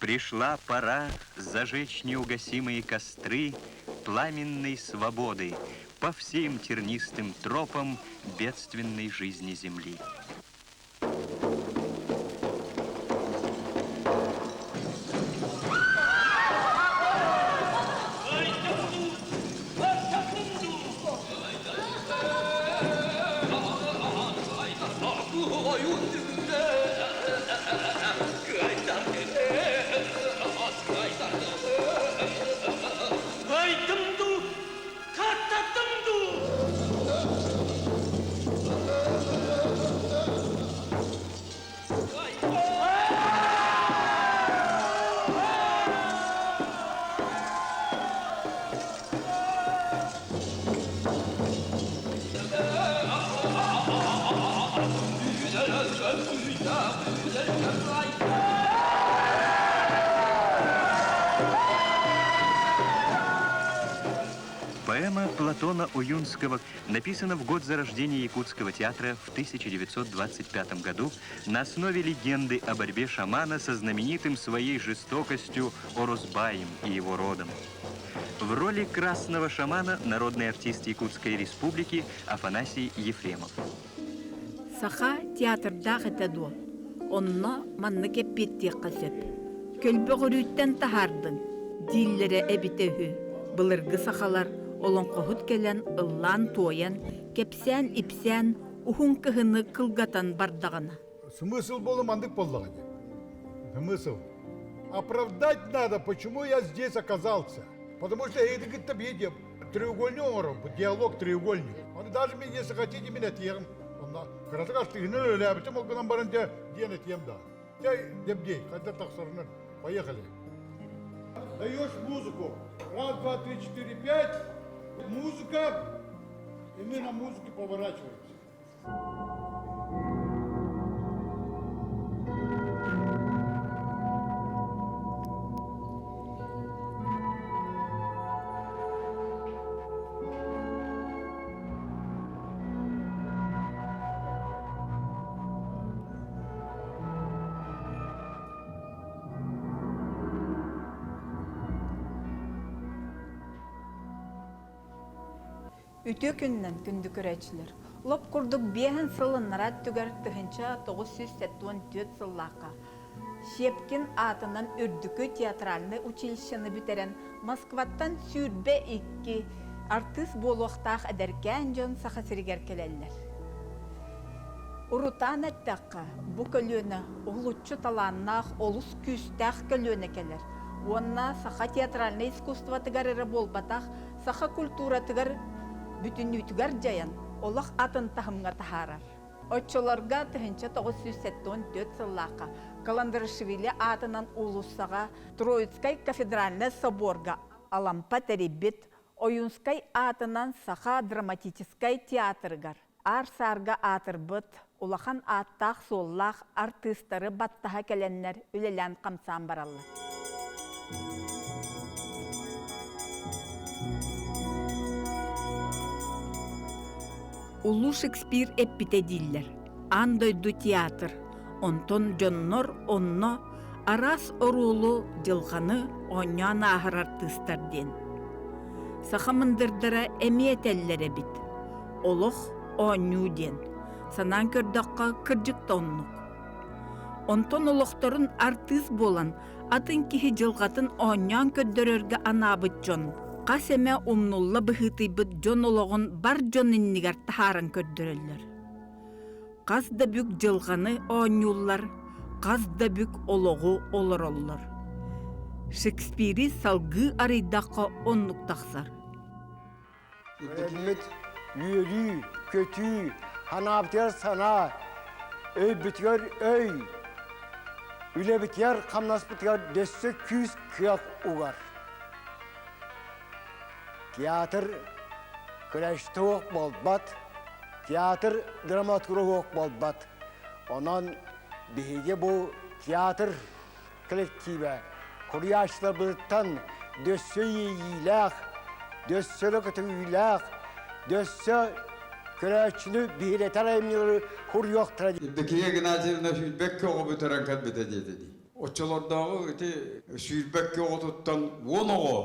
Пришла пора зажечь неугасимые костры пламенной свободы по всем тернистым тропам бедственной жизни земли. Айдым дуу, хаттаттым дуу! Поэма Платона Уюнского написана в год зарождения Якутского театра в 1925 году на основе легенды о борьбе шамана со знаменитым своей жестокостью Орозбаем и его родом. В роли красного шамана народный артист Якутской республики Афанасий Ефремов. Саха театрдаах этэ дуо? Онно маннык эппиэттиэххэ сөп. Көлбөҕүрүүттэн таһаардыҥ, дииллэрэ эбитэ үһү. Былыргы сахалар олоҥхоһут кэлэн ыллаан-туойан, кэпсээн-ипсээн уһун кыһыны кылгатан бардаҕына. Смысл буолу маннык буоллаҕа дии. Смысл. Оправдать надо, почему я здесь оказался. Потому что эти кытта биир треугольник оҥорон, диалог треугольник. Оны даже мен, если хотите, мен этиэҕим. Онно кыратык астыгыны өлөөбүтүм ол гынан баран дьэ диэн этиэм да. Дьэ, дебдей, хайда тахсарынан. Поехали. Даешь музыку. Раз, два, три, четыре, пять. Музыка. И мы на музыке поворачиваемся. Үтүө күнүнэн күндү көрөөччүлэр! Лоп курдук биэһин сыл ыннараа өттүгэр 1974 сыллаахха Щепкин аатынан Үрдүкү театральнай училищены бүтэрэн Москваттан 22 артыыс буолуохтаах эдэркээн дьон Саха сиригэр кэлэллэр. Урутаан эттэххэ, бу көлүөнэ уһулуччу талааннаах, олус күүстээх көлүөнэ кэлэр уонна саха театральнай искусствотыгар эрэ буолбатах, саха культуратыгар бүтүннүүтүгэр дьайан, олох атын таһымҥа таһаарар. Оччолорго 1974 сыллаахха Каландарашвили аатынан уулуссаҕа Троицкай кафедральнай соборга Алампа тэрийбит Ойуунскай аатынан Саха драматическай театрыгар аар-саарга аатырбыт, улахан ааттаах-суоллаах артыыстары баттаһа кэлэннэр үлэлээн-хамсаан бараллар. Улуу Шекспир эппитэ дииллэр: аан дойду театр, онтон дьоннор онно араас оруолу, дьылҕаны оонньоон ааһар артыыстар диэн. Саха мындырдара эмиэ этэллэр эбит: олох оонньуу диэн. Санаан көрдөххө, кырдьык да оннук. Онтон олохторун артыыс буолан, атын киһи дьылҕатын оонньоон көрдөрөргө анаабыт дьон, хас эмэ умнулла быһыытыйбыт дьон олоҕун бар дьон иннигэр таһааран көрдөрөллөр. Хас да бүк дьылҕаны оонньууллар, хас да бүк олоҕу олороллор. Шекспири салгыы арыйдахха оннук тахсар. Үөрэммит үөрүү, көтүү, санаабытыгар санаа, өйбүтүгэр өй, үлэбитигэр хамнаспытыгар дөссө күүс-кыах угар. Театр күрэстээх буолбат, театр драматурга буолбат. Онон биһиги бу театр коллективэ суруйааччыларбытыттан дөссө иэйиилээх, дөссө көтөҕүүлээх, дөссө көрөөччүнү биһирэтэр айымньылары суруйуохтара. Евдокия Геннадьевна сүүрбэккэ оҕо бүтэрэн кэлбитэ диэтэ дии. Оччолордооҕу ити сүүрбэккэ оҕотуттан уон оҕо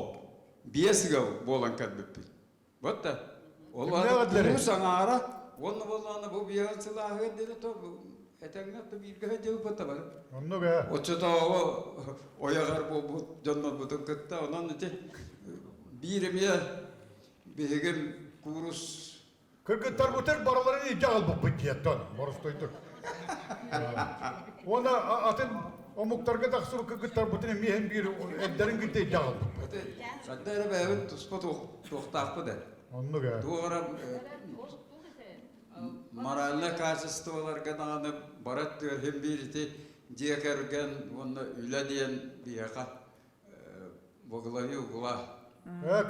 биэс ыал буолан кэлбиппит. Вот да. Ол куурус аҥаара уонна буоллаҕына бу биэҕин сылааһыгар диэри то этэҥҥэ то бииргэ сылдьыбыппыт да бары. Оннук ээ. Оччотооҕу ойоҕор буолбут дьоннорбутун кытта онон ити биир эмиэ биһигин куурус Кыргыттарбытын барыларын илдьэ аҕалбыппыт диэттэн боростуойдук. Уонна атын омуктарга тахсыбыт кыргыттарбытын эмиэ иһин биир эрдэрин кытта илдьэ аҕалбыппыт. Ханна эрэ бэйэбит туспа туохтаахпыт ээ. Оннук ээ. Туох эрэ моральнай качестволарга даҕаны бара өттүгэр биир ити дьиэ кэргэн уонна үлэ диэн биһиэхэ во главе угла.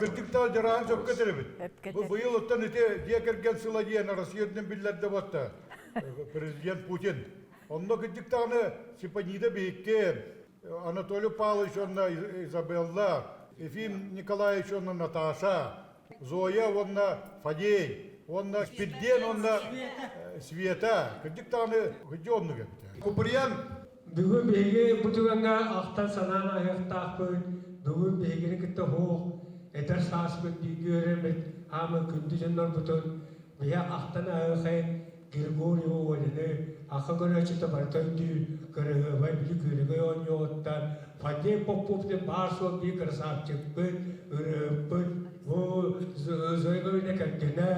Кырдьыктаах дьараан сөпкө этэрэбит. Бу быйыл оттон ити дьиэ кэргэн сыла диэн Россиядын биллэрдэ буотта президент Путин. Онно кырдьыктаҕына Степанида биһикки, Анатолий Павлович уонна Изабелла, Ефим Николаевич уонна Наташа, Зоя уонна Фадей, уонна Спирден уонна Света. Кырдьык даҕаны кырдьык оннук эбит. Куприян Бүгүн биһиги бу түгэҥҥэ ахтан-санаан аһыахтаахпыт, бүгүн биһигини кытта суох эдэр сааспыт бииргэ үөрэммит хаамыы күндү дьоннорбутун биһи ахтан аһыахайын Григорьева Олены, аха көрөөччүтэ барыта өйдүүр, кырыһыабай били күөрэгэй оонньуоҕуттан Фадей Попов диэн баар-суох биир красавчикпыт, ырыаһыппыт, бу Зоя Ивановна кэргэнэ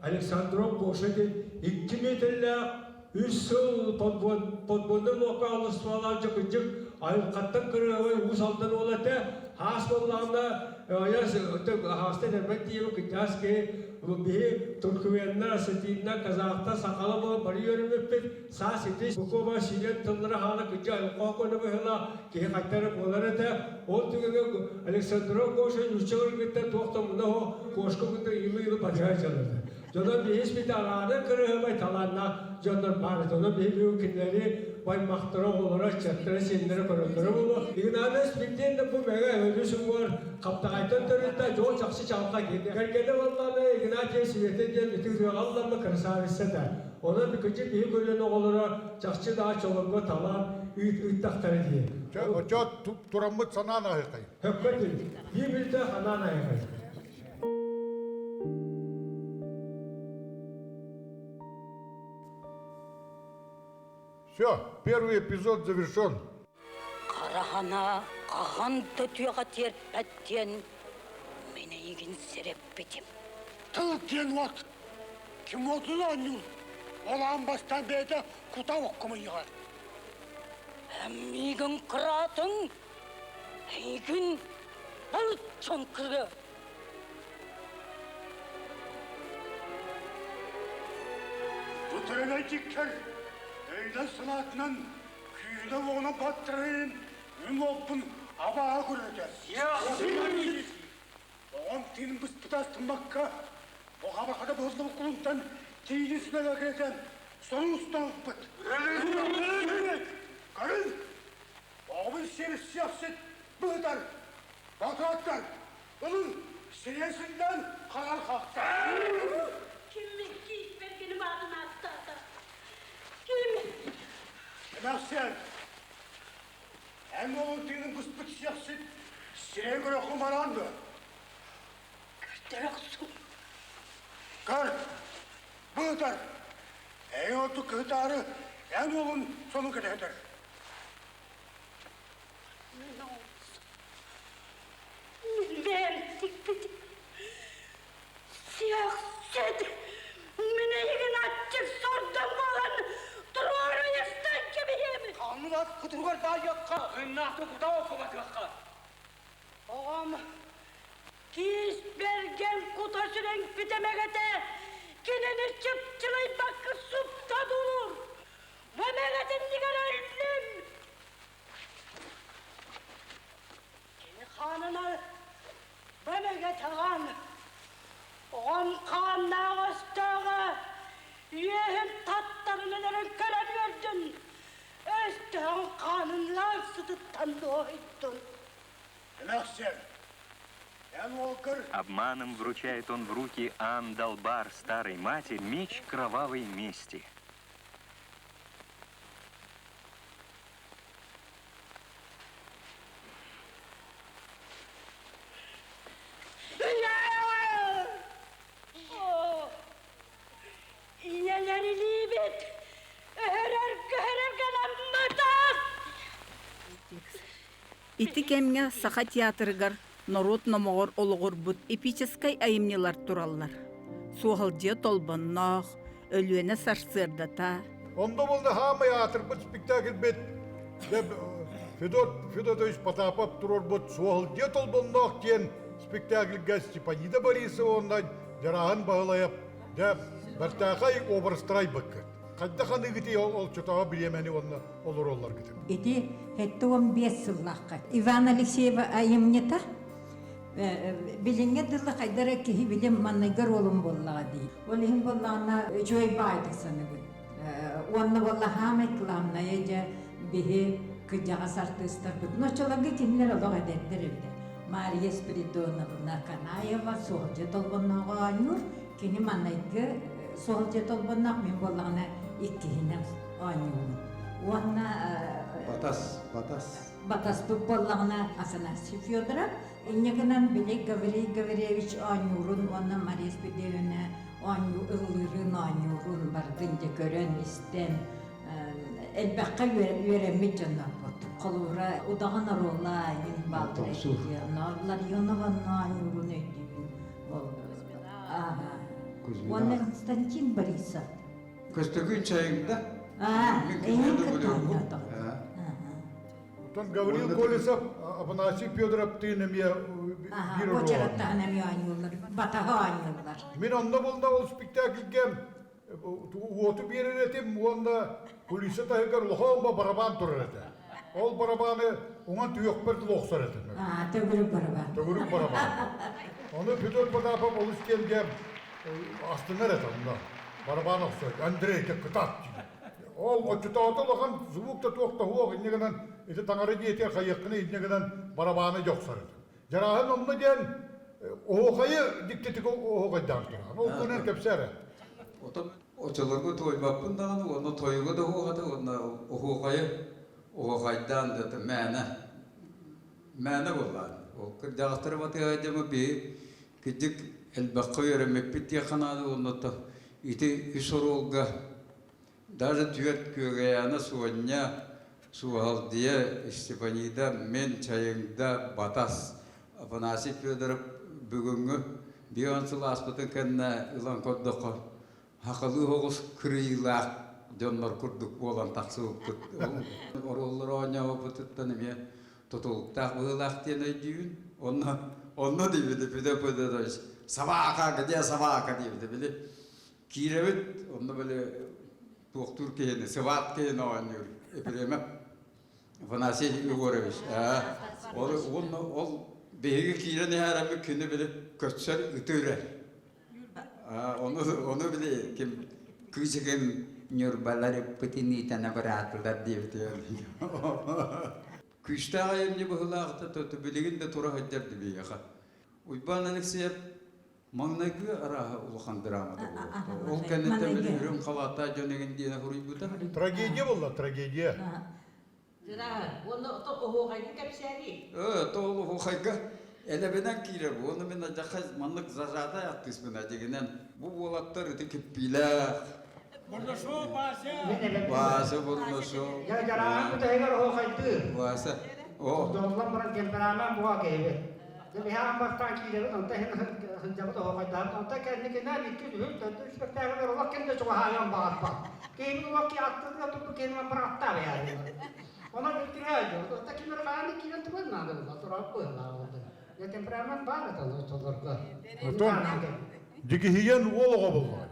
Александров Гоша диэн икки миэтэллээх Үс сыл подводнай луока аллыстыбалаах дьокутчук айылҕаттан кырыабай Уус Алдан уола этэ. Хаас буоллаҕына, хааста эдэрбэт тиийэбит кырдьаҕас киһи биһи туркменнар, осетиннар, казахтар, сахалар буолан бары үөрэммиппит. Саас ити букуба сириэн тыллара хаала кырдьа айылҕа көнө быһыылаах киһи хайта эрэ буолар этэ. Ол түгэҥҥэ Александров Гоша нуучча кыргыттар туох да муна суох кошка кытта илы-илы батыһа дьалыта. Дьоно биһис битарааны кырыһыбай талааннаах дьоннор баар этэ. Онон биһи бүгүн кинилэри баймахтара, оҕолоро, ыччаттара, сиэннэрэ көрөллөрө буолуо. Игнатий Спирдиэн да бу мэҥэ өлүс уҥуор Хаптаҕайтан төрүттэ дьол чахчы чалха киирдэ. Кэргэнэ буоллаҕына Игнатий Света диэн ити ырыаҕа ылламмыт красавица этэ. Онон кырдьык биһи көлүөнэ оҕолоро чахчы да чолорго талаан ыыттахтара дии. Очо тураммыт санаан аһыхай. Хөккөтүн. Биир билтэ ханаан аһыхай. Все, первый эпизод завершен. Карахана хаһан да түөҕэ тиэрпэт диэн мин эйигин сэрэппитим. Тыл диэн уот. Ким уотун оонньуур, ол аан бастаан бэйэтэ кута оккумуйуҕа. Миигин кыраатыҥ, эйигин булчун кырыа. Бу төрөлөйдүккэр өйүнэн-санаатынан күүһүнэн-уоҕунан баттарайын мин уолбун абааһы көрөтө. Оҕом тыынын быспыта астыммакка, бу хабархата быһыллыбыт кулунтан тиийин сүбэлэргэтэн сонун устан ылбыт. Көрүн! Оҕобун сиэбит сиэхсит быһытар, батыаттар, Ылын, сириэн сынньан, хаҥар хахта. Ким киит бэргэним аатын ааттаата? Ким? Эмээхсиэн, эн уолун тыынын быспыт сиэхсит сирэйин көрөххүн бараан дуо? Көрдөрө охсун. Көр, быытар. Эйин ордук кыһытаары эн уолун сонун кэтэһитэр. Мин оҕус. Бэйэм тикпитим. Сиэхсит! Мин эйигин аччык сордоҥ буолан туруору ыйыстан кэбиһиэм! Ханныгар кутуругар баайыахха, ыннаахты кута оккубатыахха. Оҕом киис бэргэн кута сүрэҥпит эмэгэтэ кинини чыпчылыйбакка супта дуур. Бу эмэгэтиннигэр өллүм! Кини хаанынан бэмэгэ таҕан, оҕом хааннаах өстөөҕө үөһүн таттарын өлөрөн көрөн үөрдүн, өстөөҕүн хаанын лаан сытыттан дуоһуйдун. Эмээхсиэн, эн уолгар Обманом вручает он в руки Ан-Далбар старой матери меч кровавой мести. Ити кэмҥэ Саха театрыгар норуот номоҕор олоҕурбут эпическэй айымньылар тураллар. Суоһалдьыйа Толбонноох, Өлүөнэ сарсыардата. Онно буолла хаамай аатырбыт спектакльбит Федот Федотович Потапов туруорбут Суоһалдьыйа Толбонноох диэн спектакльга Степанида Борисова уонна Дьарааһын Баһылайап дьэ бэртээхэй образтары айбыккыт. Хайдах аныгытый ол чотоҕо бириэмэни уонна олороллоргутун? Ити 75 сыллаахха Иван Алексеева айымньыта билиҥҥэ дылы хайдара киһи билим манныгар уолум буоллаҕа дии. Ол иһин буоллаҕына үчүгэй баайдык саныыбын. Уонна буолла хаамай кылаамнайа дьэ биһи кырдьаҕас артыыстарбыт. Ночолорго кинилэр олох эдэрдэр эбитэ. Мария Спиридоновна Канаева Суолдьа Толбоннооҕо оонньуур. Кини маннайгы Суолдьа Толбонноох мин буоллаҕына иккиһинэн оонньуубун. Уонна Батас, Батас. Батаспыт буоллаҕына Афанасий Федоров. Инньэ гынан били Гаврил Гаврильевич оонньуурун уонна Мария Спиридоновна оонньуу ыллыырын, оонньуурун бардын дьэ көрөн, истэн элбэххэ үөрэммит дьоннорбут. Холобура, Удаҕан оруола иҥин бааллар Ларионова оонньуурун өйдүүбүн. Уонна Константин Борисов. Көстөкүүн Чайыҥда. Эйин кытта Оттон Гаврил Колесов, Афанасий Федоровтыын эмиэ биир оруол. Уочараттаһан эмиэ оонньууллар, батаһа оонньууллар. Мин онно булда ол спектакльгэ уоту биэрэр этим уонна кулиса таһыгар улахан барабан турар этэ. Ол барабаны уҥан түһүөхпэр дылы охсор этим. Төгүрүк барабан. Төгүрүк барабан. Ону Федор Потапов олус киэнгэ астынар этэ онно. Барабан охсор. Андрей кытаат диир. Ол оччотооҕута улахан звук да туох да суох инньэ гынан ити таҥара дьиэтигэр хайыаххына инньэ гынан барабааны дьохсор этим. Дьарааһын онно диэн оһуохайы дьиктитик оһуохайдаан турар. Ол туһунан кэпсээ эрэ. Отон очолорго туойбаппын даҕаны уонна тойуга да оһуохата уонна оһуохайы оһуохайдаан да мээнэ мээнэ буоллаан. Ол кырдьаҕастары батыһа дьомо биһи кырдьык элбэххэ үөрэммиппит диэххэ наада уонна ити үс оруолга Даже түөрт Күөгэйээнэ Суонньа, Суоһалдьыйа, Степанида, мин, Чайыҥда, Батас, Афанасий Федоров бүгүҥҥү бион сыл ааспытын кэннэ ылан көрдөххө, хахалыы оҕус кырыйыылаах дьоннор курдук буолан тахсыбыппыт. Оруоллар оонньообуппутуттан эмиэ тутулуктаах быһыылаах диэн өйдүүбүн. Онно онно диэбитэ Федор Федорович «Собака, где собака?» диэбитэ. Били Киирэбит, онно били туохтуур киһини, сыбаат киһини оонньуур Епремов Афанасий Егорович. Ол уонна ол биһиги киирэн иһээрэбит күнү били көтсөр ытыыр Ону ону били ким кыычыкым Ньурбалар ыппытын иитэн абыраатылар диэбитигэр. Күүстээх айымньы быһыылаахта билигин да тура сылдьар биһиэхэ. Уйбаан Алексеев Маҥнайгы арааһа улахан драмата буолуохта. Ол кэнниттэн били үрүҥ халааттаах дьон эҥин диэн суруйбута. Трагедия буолла, трагедия. Дьарааһын, уонна ото оһуохайгын кэпсээний? Э, то ол оһуохайга элэбинэн киирэр. Уонна мин адьахха маннык зажатай артыыспын дьигинэн. Бу уолаттар ити киппиилээх. Бурнашов Вася! Вася Бурнашов. Я дьарааһын бүтэһигэр оһуохайдыыр. Вася. О. Доллан баран темперамент буга киһибит. Биһиги бастаан киирэбит, онтон иһин сылдьабыт оһуохайдаабыт. Онтон кэнникинэн икки үһүс, төрдүс испэктээкилэр олох ким да чугаһаайан баҕарбат. Киһибит олох ки аттыгар турбут киһини бырааттаа бэйэҕин. Онон үлтүрээ дьон. Онтон ким эрэ хааны киирэн туран наада буолла, тураап быһылаах олордо. Дьэ темперамент баар этэ олорго. Оттон дьигиһийэн уол оҕо буоллаҕа.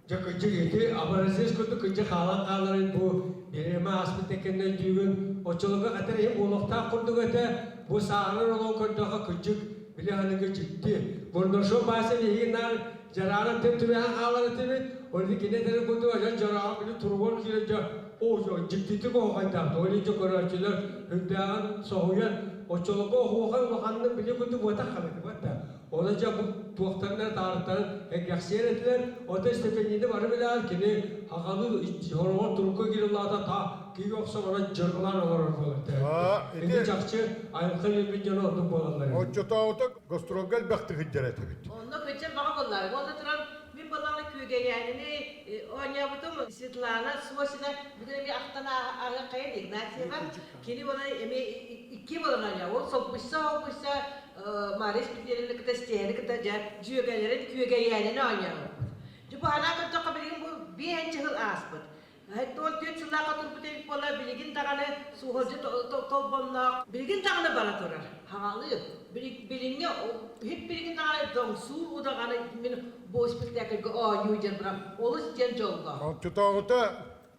Дьэ кырдьык ити образец курдук кырдьык хаалан хааларын бу бириэмэ ааспыт кэннэ өйдүүгүн оччолорго хатар иһин буолуохтаах курдук этэ бу сааһырар олоҕу көрдөххө кырдьык били аныгы дьикти Бурнашов Вася биһиги наар дьараана тым түбэһэн хаалар этибит ол кини этэрин курдук дьон дьарааҕа били туругар киирэн дьэ оо дьиктитик оһуохайдаахта ол иһин көрөөччүлэр үрдээҕин соһуйан оччолорго оһуохай улаханнык били курдук буотах хабытыбат да Ону дьэ бу туохтарынан таарыттарын эҥгэхсийэр этилэр. Оттон Степанины бары билэҕит, кини аҕалыы хороҕор турукка киириллаата та киһи охсон баран дьыргылаан олорор буолар. Ити чахчы айылҕа биэрбит дьоно оннук буолаллар. Оччотооҕута гастролга элбэхтик сылдьар этибит. Онно кыччар баҕа буоллар. Уонна туран мин буоллаҕына Күөгэйээнини оонньообутум Светлана Сосина бүгүн эмиэ ахтан ааһыаххайын Игнатьева. Кини уонна эмиэ Икки буолан ол солбуйса-солбуйса Мария Спиридоновна кытта Стеһэни кытта дьэ дьүөгэлэрин күөгэйээнин оонньообуппут. Дьэ бу санаа көрдөххө билигин бу биэһинчи сыл ааспыт. 74 сыллаахха турбут эбит буолла билигин даҕаны суоһалдьы толбонноох билигин даҕаны бара турар. Хаҥалыы. Билиҥҥи иһит билигин даҕаны доҥсуур удаҕаны мин бу спектакльга оонньуу диэн баран олус диэн дьоллоох. Оччотооҕута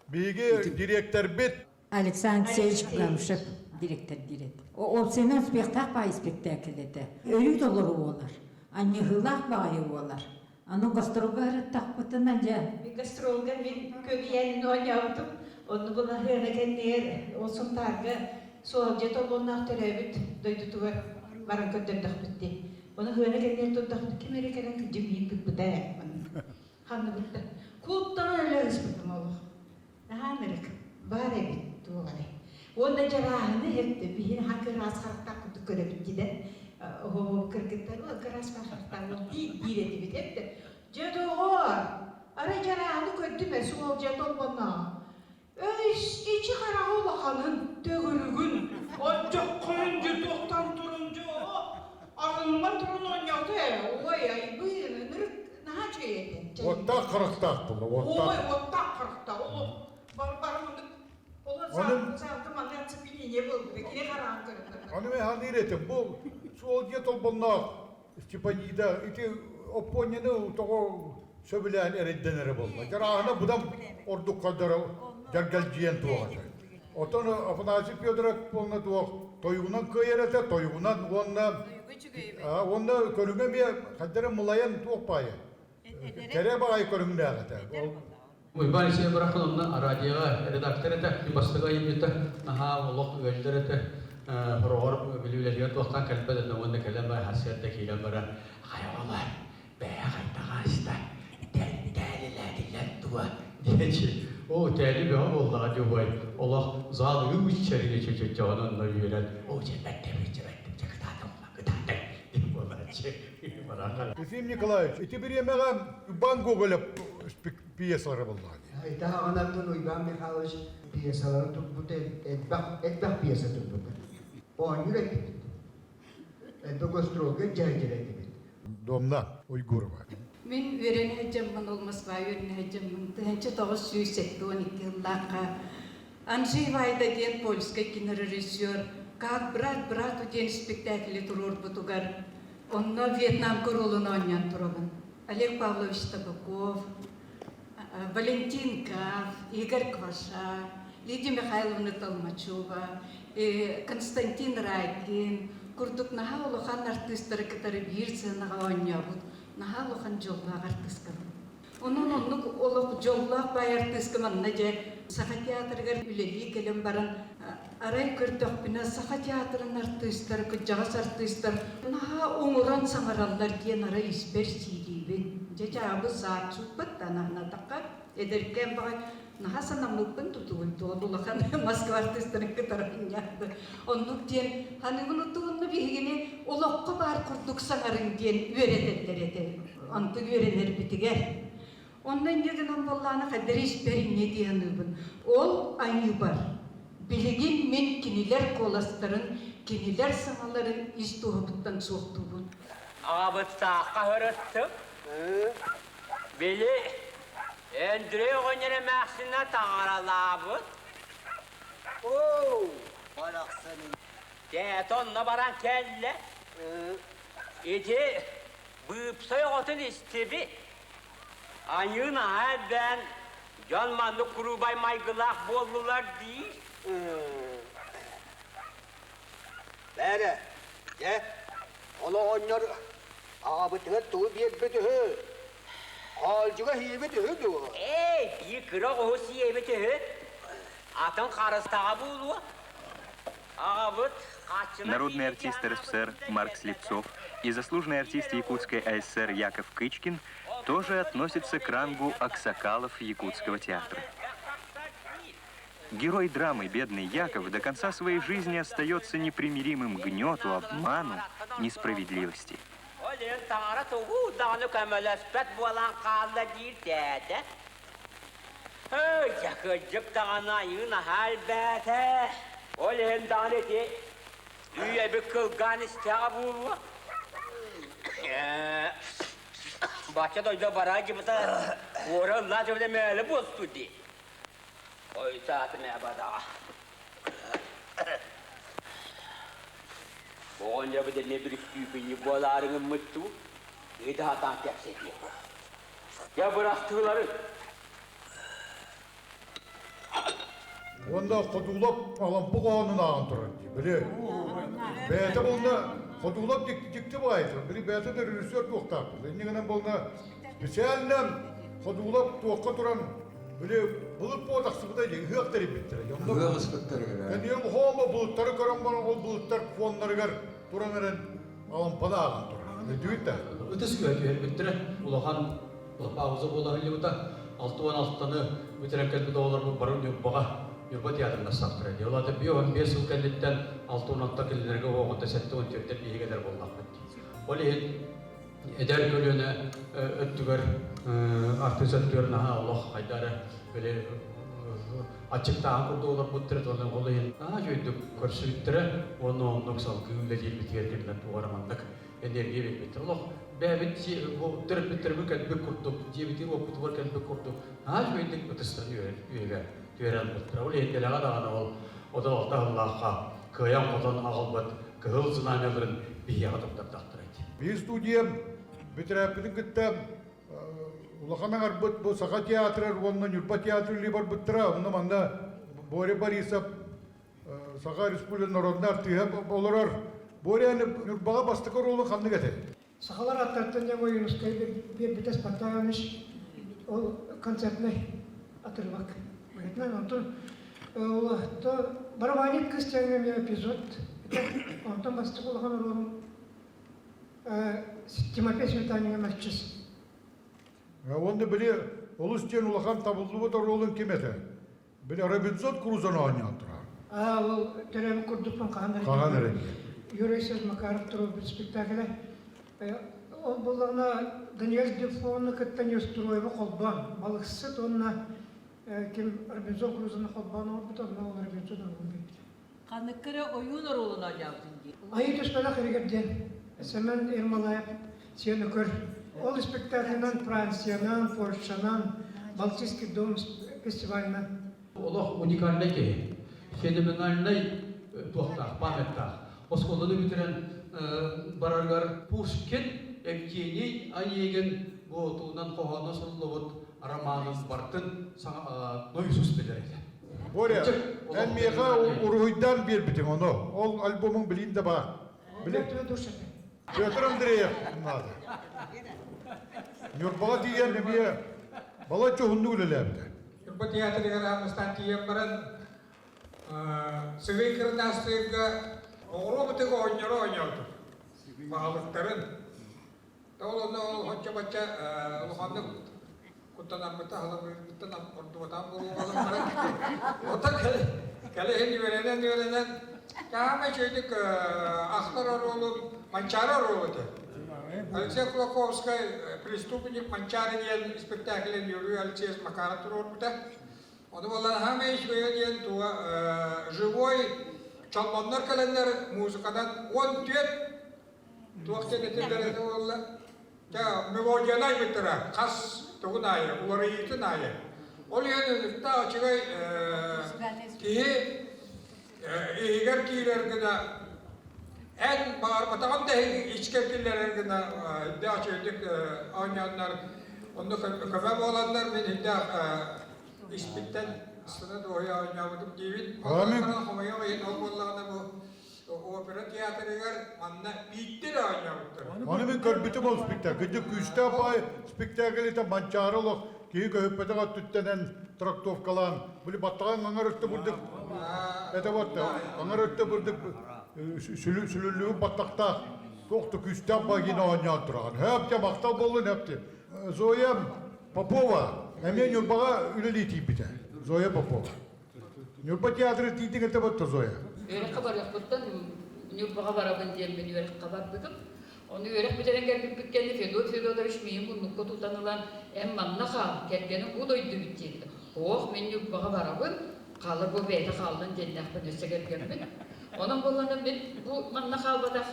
биһиги дириэктэрбит Александр Алексеевич Гамшев директор диир этэ. Уопсайынан успехтаах баҕайы спектакль этэ. Өрүү толору буолар. Анньыһыылаах баҕайы буолар. Аны гастролга ырыттахпытына дьэ. Гастролга мин көгүйээнин оонньообутум. Онну былаһыана кэннигэр ол Сунтаарга Суолдьа Толбонноох төрөөбүт дойдутугар баран көрдөрдөхпүт дии. Ону хыана кэннигэр турдахпыт ким эрэ кэлэн кырдьык миин тыппыта ээ. Ханныбытта. Куттан өлө ыспытым олох. Наһаа ынырык, баар эбит туох эрэ. Уонна дьарааһыны иһэрдэ биһин аһа кыраас харахтаах курдук көрөбүт дии оһо кыргыттар кыраас харахтаах диир диир этибит эбит. Дьэ доҕоор, арай дьарааһыны көрдүм ээ суол дьэ толбоннооҕо. Өй, ичи хараҕа улаханын, төгүрүгүн, отчоххойун дьэ туохтан турун дьэ арыллан турун оонньоото ээ, ой айбыын, ынырык наһаа үчүгэй этэ. Уоттаах харахтаах буолла, уоттаах. Ой, уоттаах харахтаах. Ол бар барымынык Олон саалты манна оцепенение буолбута. Кини хараан көрөн. Аны мен ханыыр этим. Бу суол дьиэ толбонноох Степанида ити Оппуонньаны тоҕо сөбүлээн эрэйдэнэрэ буолла. Дьарааһына быдан ордук көрдөрө дьэргэлдьийэн туох этэ. Оттон Афанасий Федоров буолна туох тойугунан кыайар этэ, тойугунан уонна уонна көрүҥэ эмиэ хайдары мылайан туох баайа. Кэрэ баҕайы көрүҥнээх этэ. Уйбаан Алексеев барахсан онно радиоҕа редактор этэ, бастакы айымньыта наһаа олох ыалдьар этэ. Хороҕор бүлүүлэригэр туохтан кэлбэт этэ уонна кэлэн баран харсыарда киирэн баран хайа оҕолор бэйэ хайдах ааста тээлилээтиллэр дуо диэчи оо тээли бөҕө буоллаҕа дии убай олох зал ыы-чэрги чөчөчөҕөн онно үөрэн оо дьэ бэртэ бэртэ бэртэ кытаатым кытаатым диэн буолааччы. Ефим Николаевич, ити бириэмэҕэ Иван Гоголев пьесалара буоллаҕа дии. Ити аҕанаттан Уйбаан Михайлович пьесаларын турбута элбэх, элбэх пьеса турбута. Оонньуур этибит. Элбэх гастролга дьээдьэр этибит. Домна Уйгурова. Мин үөрэнэ сылдьаммын, ол Москва үөрэнэ сылдьаммын, 1972 сыллаахха Анджей Вайда диэн польскай кинорежиссер «Как брат брату» диэн спектакли туруорбутугар онно Вьетнам оруолун оонньоон турабын. Олег Павлович Табаков, Валентин Каф, Игорь Кваша, Лидия Михайловна Толмачева, Константин Райкин курдук наһаа улахан артыыстары кытары биир сценаҕа оонньообут наһаа улахан дьоллоох артыыскабын. Онон оннук олох дьоллоох баай артыыска манна дьэ Саха театрыгар үлэлии кэлэн баран арай көрдөхпүнэ Саха театрын артыыстара, кырдьаҕас артыыстар наһаа оҥорон саҥараллар диэн арай испэр сиилиибин. Дьэ дьаабы саат суппат да анаанатахха эдэркээн баҕай наһаа санаммыппын тутугун туон улахан Москва артыыстарын кытары анньаады. Оннук диэн ханыгын утуунну биһигини олоххо баар курдук саҥарыҥ диэн үөрэтэллэр этэ. Онтун үөрэнэрбитигэр. Онно инньэ гынан буоллаҕына хайдах испэр инньэ дии саныыбын. Ол айыыбар билигин мин кинилэр куоластарын, кинилэр саҥаларын ис туоһубуттан суохтуубун. Аҕабыттаахха сырыттым. Били Андрей оҕонньор эмээхсинэ таҥаралаабыт. Оо, барахсаным. Тээтэ онно баран кэллэ. Ити быыпсай оҕотун истибит. Аньыы наһаа элбээн, дьон маннык куруубай майгылаах буоллулар дии. Бээрэ, дьэ, ол оҕонньор аҕабытыгар тугу биэрбит үһү? Хоолдьуга сиэбит үһү дуо? Эй, биир кыра оҕуһу сиэбит үһү. Атын харыстаҕа буолуо. Аҕабыт Народный артист РСФСР Марк Слепцов и заслуженный артист Якутской АССР Яков Кычкин тоже относятся к рангу аксакалов Якутского театра. Герой драмы «Бедный Яков» до конца своей жизни остается непримиримым гнету, обману, несправедливости. Таҥара тугу даҕаны көмөлөспөт буолан хаалла диир тээтэ. Ой, кырдьык даҕаны айыы наһаа элбээтэ. Ол иһин даҕаны ити. Үйэбит кылгаан истэҕэ буолуо. Бачча дойду бараа дьыбыта уора ыллаа дьыбыта мээлэ буолсу дии. Ой саатым ээ бадаҕа. Оҕонньорбут эмиэ бүрүстүүпүнньүк буолаары гыммыт дуу? Ыйда сатаан кэпсэтиэ. Дьэ бырастыылары. Уонна Ходулап Алампа хоһоонун ааҕан турар дии. Били бэйэтэ буолла Ходулап дьикти баайы били бэйэтэ да режиссер туохтаахпыт. Инньэ гынан буолла специально Ходулап туохха туран били былыт буо тахсыбыта дии ыһыах тэрийбиттэрэ. Ыһыах ыспыттарыгар. Кэнниэн хомо былыттары көрөн баран ол былыттар фоннарыгар туран эрэн Алампаны ааҕан турар. Өйдүүт да? Ытыс күһэ түһэрбиттэрэ улахан пауза буола сылдьыбыта. 66-ны бүтэрэн кэлбит оҕолорбут бары Ньурбаҕа, Ньурба театрына сахтара дии. Ол аата 55 сыл кэнниттэн 66 кинилэргэ уоҕунта 74 биһигэлэр буоллахпыт дии. Ол иһин эдэр көлүөнэ өттүгэр артыыс өттүгэр наһаа олох хайда эрэ били аччыктааһын курдук олорбуттара уонна ол иһин наһаа үчүгэйдик көрсүбүттэрэ уонна оннук салгыы үлэлиирбитигэр кинилэр туох эрэ маннык энергия биэрбиттэр. Олох бэйэбит бу төрөппүттэрбит кэлбит курдук, дьиэбитигэр-уоппутугар кэлбит курдук наһаа үчүгэйдик ытыстан үөһэ түһэрэн ылбыттара. Ол иһин дэлэҕэ даҕаны ол 36 сыллаахха кыайан-хотон аҕалбыт кыһыл знамяларын биһиэхэ туттардахтара ити. Биир студия бүтэрээппитин кытта улахан аҥарбыт бу Саха театрар уонна Ньурба театр үлэлии барбыттара. Онно манна Боря Борисов Саха Республикатын народнай артыыһа олорор. Боря Ньурбаҕа бастакы оруолу ханнык этэй? Сахалар аттартан дьэ Ойуунускай биэрбитэ Спартак Иванович ол концертнай отрывок. Быһытынан онтон ол барабанит кыыс диэн эпизод. Онтон бастакы улахан оруолум Тимофей Сметаниҥа Маччыс. Уонна били олус диэн улахан табыллыбыт оруолун ким этэ? Били Робинзон Крузону оонньоон турар. Аа, ол төрөөбүт курдукпун хаһан эрэ. Хаһан эрэ. Юрий Алексеевич Макаров туруорбут спектаклэ. Ол буоллаҕына Даниэль Дефону кытта Неустроева холбоон, балыксыт уонна ким Робинзон Крузону холбоон оҥорбута, онно ол Робинзон оруолун биэрбитэ. Ханнык эрэ ойуун оруолун оонньообутун дии. Айыы түспэтэх иригэр диэн Семен Ермолаев сиэн өкөр. Ол спектаклынан Франциянан, Польшанан, Балтийский дом фестивалынан. Олох уникальнай киһи. Феноменальнай туохтаах, памяттаах. Оскуоланы бүтэрэн барарыгар Пушкин Евгений Онегин бу туһунан хоһооно суруллубут романын бартын нойусус билэр этэ. Боря, эн миэхэ уруһуйдаан биэрбитиҥ ону. Ол альбомуҥ билин да баар. Петр Андреев наада. Ньурбаҕа тиийэн эмиэ балачча уһуннук үлэлээбитэ. Ньурба театрыгар аамыстаан тиийэн баран сыгый кырдаастыырга оҕуруо бытык оонньоро оонньоотум. Баһылыктарын. Ол онно ол оччо-бачча улаханнык куттанарбыта аһылабыттан ордубатаан буолуоҕалар баран оттон кэлиһин үөрэнэн үөрэнэн таама үчүгэйдик ахтар оруолун Манчаары оруолу этэ Алексей Кулаковскай преступник Манчаары диэн спектаклин Юрий Алексеевич Макаров туруорбута ону буоллар хаамай үчүгэйэ диэн туга живой чолбоннор кэлэннэр музыканан 14 туох диэн этиллэр этэ буолла Дьэ, мелодияны айбыттара хас тугун аайы, уларыйыытын аайы. Ол иһин ынырыктаах үчүгэй киһи иһигэр киирэр гына эн баҕарбатаҕын да иһин ичкэ киллэрэр гына үрдээх үчүгэйдик оонньооннор онно көмө буоланнар мин үрдээх испиттэн астына дуоһуйа оонньообутум диибин. Ол хомойуох иһин ол буоллаҕына бу Опера театрыгар манна биирдэ эрэ оонньообуттар. Аны мин көрбүтүм ол спектакль. Кырдьык күүстээх баай спектакль этэ Манчаары олох киһи көһүппэтэх өттүттэнэн трактовкалаан били баттаҕын аҥар өттө бурдук это вот аҥар өттө бурдук сүлүллүбүт баттахтаах туох да күүстээх баайгын оонньоон тураҕын. Хөп дьэ махтал буоллун хөп диэн. Зоя Попова эмиэ Ньурбаҕа үлэлии тиийбитэ. Зоя Попова. Ньурба театры тиийдиҥ этэ батта Зоя? Үөрэххэ барыахпыттан Ньурбаҕа барабын диэммин үөрэххэ барбытым. Ону үөрэх бүтэрэн кэлбиппит кэннэ Федот Федотович миигин муннукка тутан ылан, эн манна хаал, кэргэниҥ бу дойдубут диэбитэ. Ох, мин Ньурбаҕа барабын, хаалар бу бэйэтэ хааллын диэннээхпин өссө кэргэммин. Онон буоллаҕына мин бу манна хаалбатах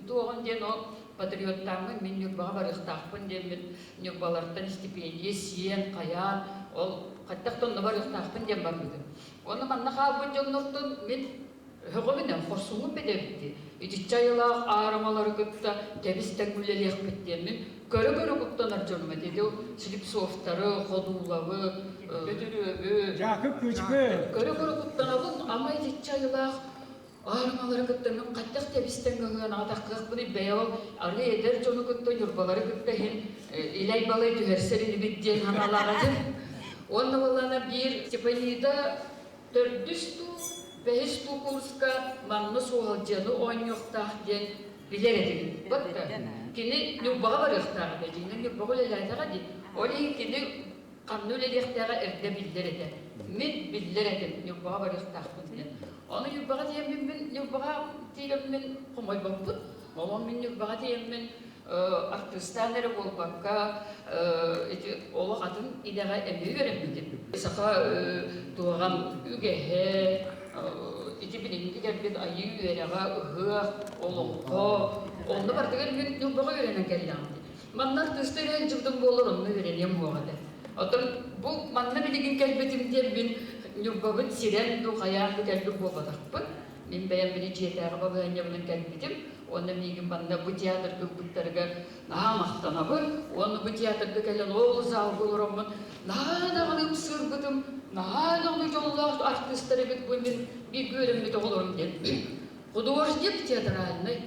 туоҕун диэн ол патриоттааммын мин Ньурбаҕа барыахтаахпын диэммин Ньурбалартан истипиэндийэ сиэн, хайаан, ол хайдах да онно барыахтаахпын диэн барбытым. Уонна манна хаалбыт дьоннортон мин өһөҕөбүнэн хорсуҥҥун бэдэбит дии. Итиччэ айылаах аарымалары кытта тэбис-тэҥ үлэлиэхпит диэммин көрө-көрө куттанар дьонум этэ. Ити Слепцовтары, Ходуулабы, Бөтүрүөбү. Дьаакып Кыычкы. Көрө-көрө куттанабын, ама итиччэ айылаах аарымалары кытта мин хайдах тэбис-тэҥ ыһыанаҕа таххыахпыный бэйэ ол арыы эдэр дьону кытта Ньурбалары кытта иһин илэй-балай түһэрсэр инибит диэн санаалаах этим. Уонна буоллаҕына биир Степанида төрдүс дуу, бэһис дуу курска манна суоһалдьыаны оонньуохтаах диэн билэр этибит. Батта кини Ньурбаҕа барыахтаах этэ, дьиҥинэн Ньурбаҕа үлэлээтэҕэ дии. Ол иһин кини ханна үлэлиэхтээҕэ эрдэ биллэр этэ. Мин биллэр этим Ньурбаҕа барыахтаахпын диэн. Ону Ньурбаҕа тиийэммин мин Ньурбаҕа тиийэммин хомойбоппут. Ол мин Ньурбаҕа тиийэммин артыыстаан эрэ буолбакка ити олох атын идэҕэ эмиэ үөрэммитим. Саха туоҕам үгэһэ, ити билиҥҥи кэлбит айыы үөрэҕэ, ыһыах, олоҥхо, онно барытыгар мин Ньурбаҕа үөрэнэн кэллэҕим. Манна артыыстыы эрэ сылдьыбытым буоллар онно үөрэниэм суох этэ. Оттон бу манна билигин кэлбитим диэн мин Ньурбабын сирэн дуу, хайаан дуу кэлбит буолбатахпын. Мин бэйэм били дьиэтээҕи балаһыанньабынан кэлбитим. Уонна миигин манна бу театрга ылбыттарыгар наһаа махтанабын. Уонна бу театрга кэлэн ол залга олороммун наһаа даҕаны ымсыырбытым, наһаа даҕаны дьоллоох артыыстар эбит бу мин бииргэ үөрэммит оҕолорум диэн. Художник театральный,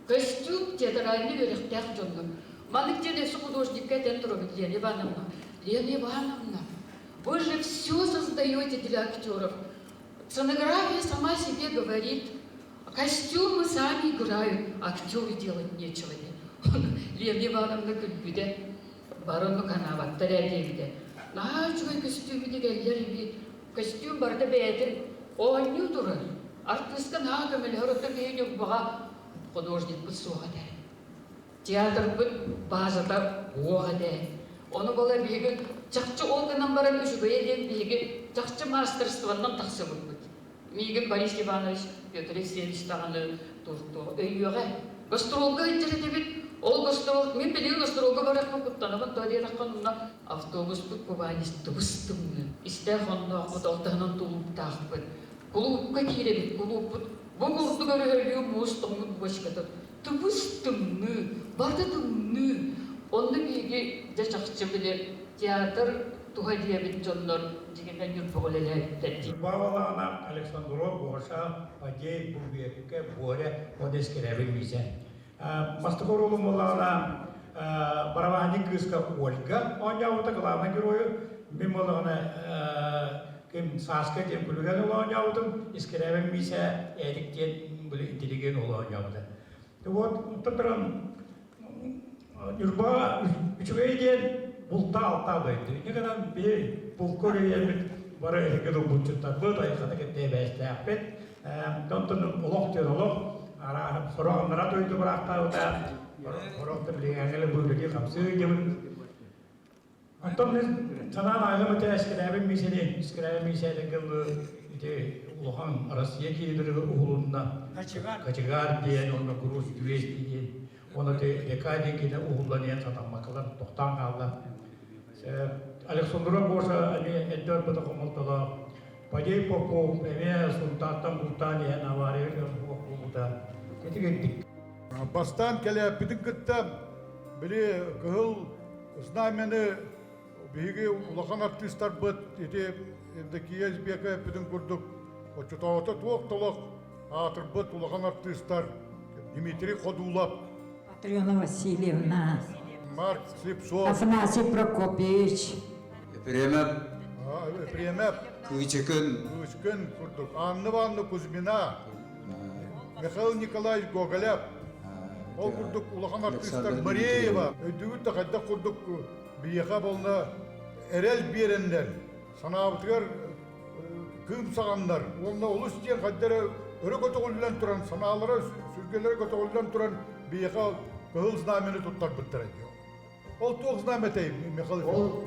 костюм театральный үөрэхтээх дьоннор. Маннык диэн өссө художникка этэн турабыт Лена Ивановна. Лена Ивановна, вы же все создаете для актеров. Сценография сама себе говорит, костюмы сами играют, актеры делать нечего диэн. Лена Ивановна күлбүтэ, барыны канаабаттар ээ диэбитэ. Наһаа үчүгэй көстүүмү тигэллэр эбит. Костюм барыта бэйэтин оонньуу турар. Артыыска наһаа көмөлөһөр, оттон киһи Ньурбаҕа художникпыт суох этэ. Театрбыт базата уох этэ. Ону була биһиги чахчы ол гынан баран үчүгэйэ диэн биһиги чахчы маастарыстыбаннан тахсыбыппыт. Миигин Борис Иванович, Петр Алексеевич даҕаны туох өйүөҕэ. Гастролга сылдьар этибит. Ол гастрол, мин билигин гастролга барыахпын куттанабын, тоҕо диэтэххэ онно автобуспут кубанец тыбыс-тымныы. Истээх онноохпут, ол таһынан тулууптаахпыт. Кулуупка киирэбит, кулууппут бу курдук өрөһөлүү муус тоҥмут бочката тыбыс тымныы, барыта тымныы. Онно биһиги дьэ чахчы били театр туһа диэбит дьоннор дьиҥинэн Ньурбаҕа үлэлээбиттэр дии. Баалаана Александров Гоша Фадеев Бурбекке Боря уонна Искирээбин Миисэ. Бастакы оруолум буоллаҕына барабанник кыыска Ольга оонньообута главный геройу. Мин буоллаҕына ким Сааска диэн күлүгэн уол оонньообутум, Искирээбин Миисэ Эрик диэн били интеллигент уол оонньообута. Вот онтон туран Ньурба үчүгэй диэн булта-алта дойду. Инньэ гынан биһи булка үлэлиэммит бары эһиги булчуттарбыт, айылҕаны кытта эбээстээхпит. Онтон олох диэн олох, арааһын сорох аннара дойду быраахтаабыта, сорох да билиҥҥэ бу үлэлии хамсыы диэбит. Оттон мин санаам ааһыам этэ Искирээбин Миисэни, Искирээбин Миисэ кылы ити улахан Россия киинэлэригэр уһулунна. Кочегар. Кочегар диэн, уонна Груз 200 диэн. Уонна ити Река диэн киинэ уһуллан иһэн сатаммаккалар тохтоон хаалла. Александров Гоша эмиэ эрдэ барбыта хомолтолоох. Фадей Попов эмиэ Сунтаартан бултаан иһэн аварияга суох буолбута. Ити кэлбит. Бастаан кэлээппитин кытта били кыһыл Знамяны биһиги улахан артыыстарбыт ити Евдокия Избека эппитин курдук оччотооҕута туох да олох аатырбыт улахан артыыстар Дмитрий Ходулов, Матрена Васильевна, Марк Слепцов, Афанасий Прокопьевич, Епремов, Епремов, Кыычыкын, Кыычыкын курдук, Анна Ивановна Кузьмина, Михаил Николаевич Гоголев, Ол курдук улахан артыыстар Мареева өйдүүгүт да хайдах курдук биһиэхэ буолна эрэл биэрэннэр, санаабытыгар кыым саҕаннар уонна олус диэн хайда эрэ өрө көтөҕүллэн туран, санаалара сүргэлэрэ көтөҕүллэн туран биһиэхэ кыһыл знамяны туттарбыттара дии. Ол туох знамя этэй, Михаил Ол,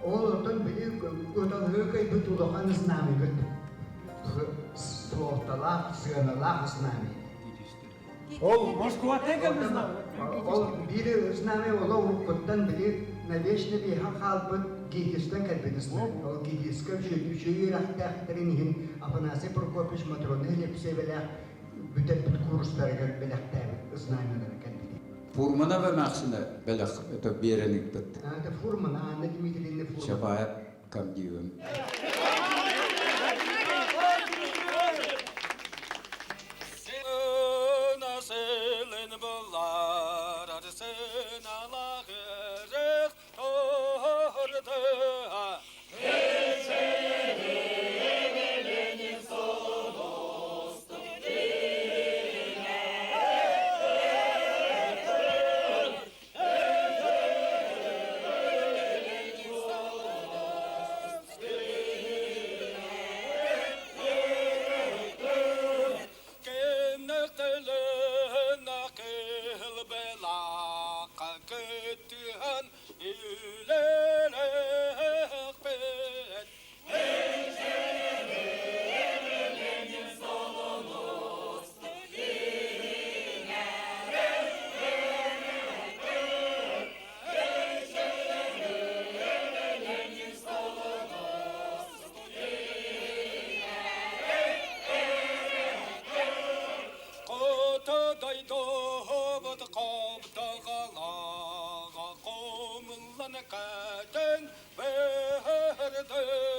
ол онтон били көтөлһө кыйбыт улахан знамябыт. суолталаах, сыаналаах знамя. Ол Москваттан кэлбит знамя. Ол биир знамя ола уруккуттан били навечно биһа хаалбыт ГИТИСтан кэлбит знамя. Ол ГИТИСка үчүгэй үөрэхтээхтэрин иһин Афанасий Прокопьевич Матрона Лепсевэлээх бүтэрбит курстарыгар бэлэхтээбит знамялара кэлбит. Фурмана эмээхсинэ бэлэх это биэрэн ыыппыт. Это Фурмана, Анна Дмитриевна Фурмана. Чапаев комдивым. Кэтэн бэрдэ.